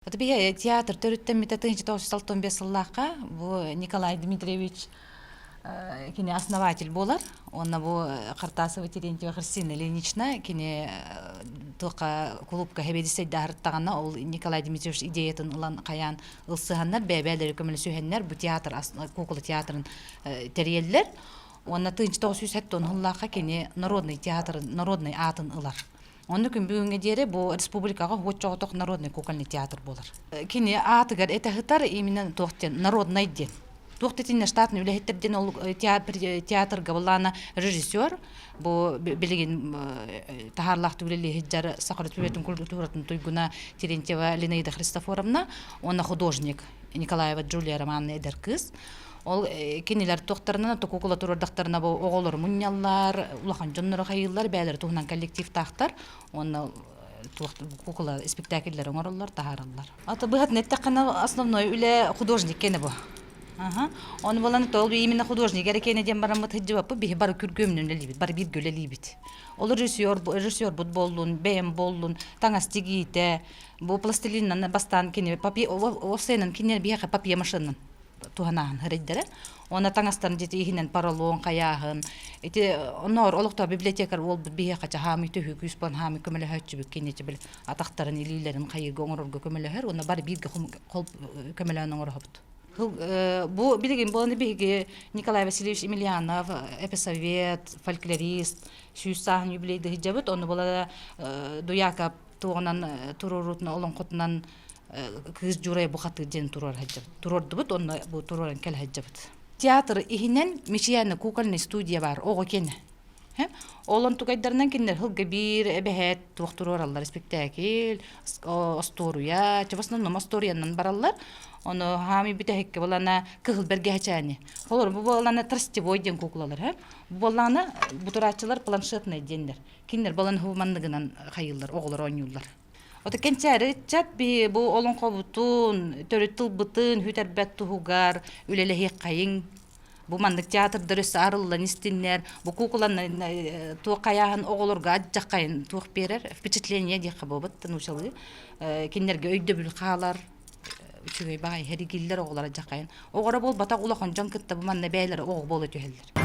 Биһи театр төрүттэммитэ 1965 сыллаахха бу Николай Дмитриевич кини основатель буолар. Уонна бу Хартасова Терентьева Христина Ильинична кини туохха кулуупка хэбиэдиссэйдааһырыттаҕына ол Николай Дмитриевич идеятын ылан хайаан ылсыһаннар бэйэ-бэйэлэри көмөлөсүһэннэр бу театр куукула театрын тэрийэллэр. Уонна 1970 сыллаахха кини народный театр народный аатын ылар. Онно күн бүгүҥҥэ диэри бу республикаҕа уһуоччоҕотох народный кукольный театр буолар. Кини аатыгар этэ сытар именно туох диэн народный диэн. Туох итиннэ штатный үлэһиттэр диэн ол театрга былаана режиссер бу билигин таһаарлаахтык үлэлии сылдьар Саха Республикатын культуратын туйгуна Терентьева Линаида Христофоровна уонна художник Николаева Джулия Романовна эдэр кыыс. Ол кинилэр туохтарынан кукула туруордахтарына бу оҕолору мунньаллар, улахан дьоннору хайыыллар, бэйэлэрэ туһунан коллективтаахтар уонна туох кукула спектакльлэр оҥороллор, таһаараллар. Ата быһатын эттэххинэ основной үлэ художник кэнэ бу. Аха. Оны болан тол именно художник эрэ кэнэ диэн бараммыт сылдьыбаппыт биһи бары күргүөмүнэн үлэлиибит, бары бииргэ үлэлиибит. Ол режиссер, режиссербут буоллун, бэйэм буоллун, таҥас тигиитэ, бу пластилиннан бастаан кини папье офсенан кинилэр биһиэхэ папье машинан туһанааһын хэрийдэрэ. Уонна таҥастарын дьити иһинэн поролон хайааһын. Ити онноор олохтоох библиотекарь уолбут биһиэхэ хаамый төһүү күүс буолан хаамый көмөлөһөөччүбүт кини били атахтарын илиилэрин хайыырга оҥорорго көмөлөһөр уонна бары бииргэ көмөлөөн оҥороһобут. Бу билигин буолан биһиги Николай Васильевич Емельянов эписовет, фольклорист, сүүс сааһын юбилейды сылдьабыт. Ону була Дуякап туоҕунан туруорутунан олоҥхотунан Кыыс Дьурай бухатыыр диэн туруор сылдьабыт. Туруордубут уонна бу туруоран кэлэ сылдьабыт. Театр иһинэн Мичийээнэ кукольный студия баар оҕо киэнэ. Ол онтукайдарынан кинилэр сылга биир эбэһээт туох туруораллар испиктээкил, остуоруйа, в основном остуоруйанан бараллар. Ону хаамый бүтэһиккэ булана кыһыл бэргэһэчээни. Холор бу буоллана тростевой диэн куклалар. Бу буоллаҕына бутурааччылар планшетный диэннэр. Кинилэр балан манныгынан хайыыллар, оҕолор оонньууллар. Ото кэнчээри ыччат би бу олоҥхобутун, төрүт тылбытын сүтэрбэт туһугар үлэлэһиэххэйиҥ. Бу маннык театрдар өссө арыллан истиннэр, бу куукулан туох хайааһын оҕолорго адьаххайын туох биэрэр впечатление диэххэ буолбут научалыы. Кинилэргэ өйдөбүл хаалар, үчүгэй баҕайы хэригиллэр оҕолор адьаххайын. Оҕоро буолбатах улахан дьон кытта бу манна бэйэлэрэ оҕо буола түһэллэр.